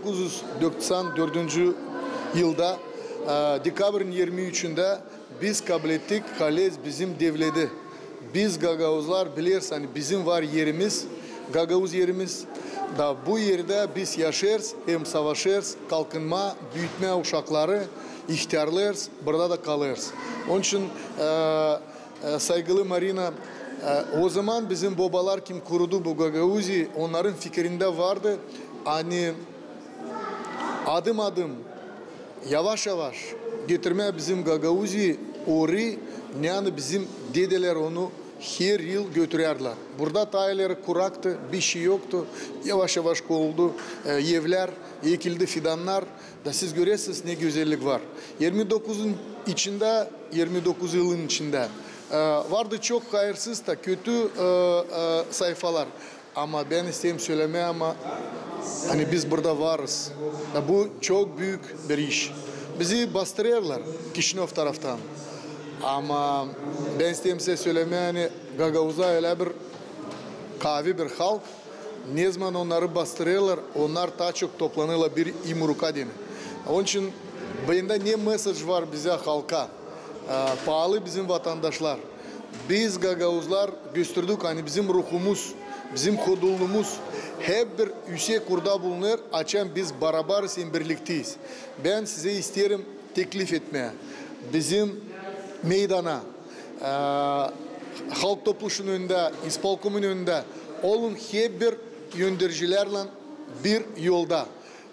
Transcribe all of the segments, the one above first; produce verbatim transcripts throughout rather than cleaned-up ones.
dokuz üz doksan dördüncü yılda, e, dekabrın irmi üçündä biz kablettik, haliz bizim devleti. Biz gagauzlar bilersin, ani bizim var erimiz, gagauz erimiz. Da bu erdä biz yaşêêrız, hem savaşêrız, kalkınmaa, büütmää uşakları, ihtärlêêrız, burada da kalêrız. Onun için, e, e, saygılı Marina, e, ozaman bizim bobalar, kim kurudu bu Gagauziyi, onnarın fikirindä vardı, ani adım-adım, yavaş-yavaş getirmää bizim Gagauziyi orayı, nereyi bizim dedelär onu her yıl götürärdilär. Burada taa ileri kuraktı, bişey yoktu. Yavaş-yavaş kuruldu, e, evlär, ekildi fidannar. Da siz görersiniz, ne gözellik var. İrmi dokuzun içindä, irmi dokuz yılın içindä, e, vardı çok hayırsız da, kötü, e, e, sayfalar. Ama bän isteerim sölemää, ama, ani biz burada varız. Da bu çok büük bir iş. Bizi bastırêrlar Kişinöv taraftan. Ama bän isteerim sizä sölemää, ani gagauzlar ölä bir kaavi bir halk. Nezaman onnarı bastırêrlar, onnar taa çok toplanêrlar bir imruka deyni. Onun için bendä ne mesaj var bizä, halka? E, paalı bizim vatandaşlar, biz gagauzlar gösterdik, ani bizim ruhumuz, bizim hodulluumuz hep bir üüsek urda bulunêr, açan biz barabarız hem birlikteyiz. Bän sizä isteerim teklif etmää bizim meydana, e, halk topluşunun önündä, ispolkomun önündä, olun hep bir öndercilärlän bir yolda.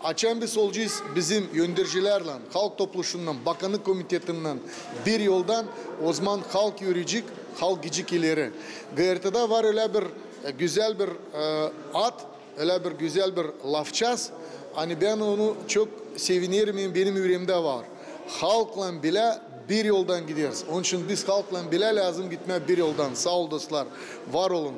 Açan biz olacez bizim öndercilärlän, halk topluşunnan, bakannık komitetindän bir yoldan, ozaman halk yürüyecek, halk gidecek ileri. GRTda var ölä bir, e, gözäl bir, e, ad, ölä bir gözäl bir lafçaz, ani bän onu çok sevinerim, hem benim üreemdä var. Halklan bilä bir yoldan gideriz. Onun için biz halklan bilä lääzım gitmää bir yoldan. Saa ol, dostlar, var olun.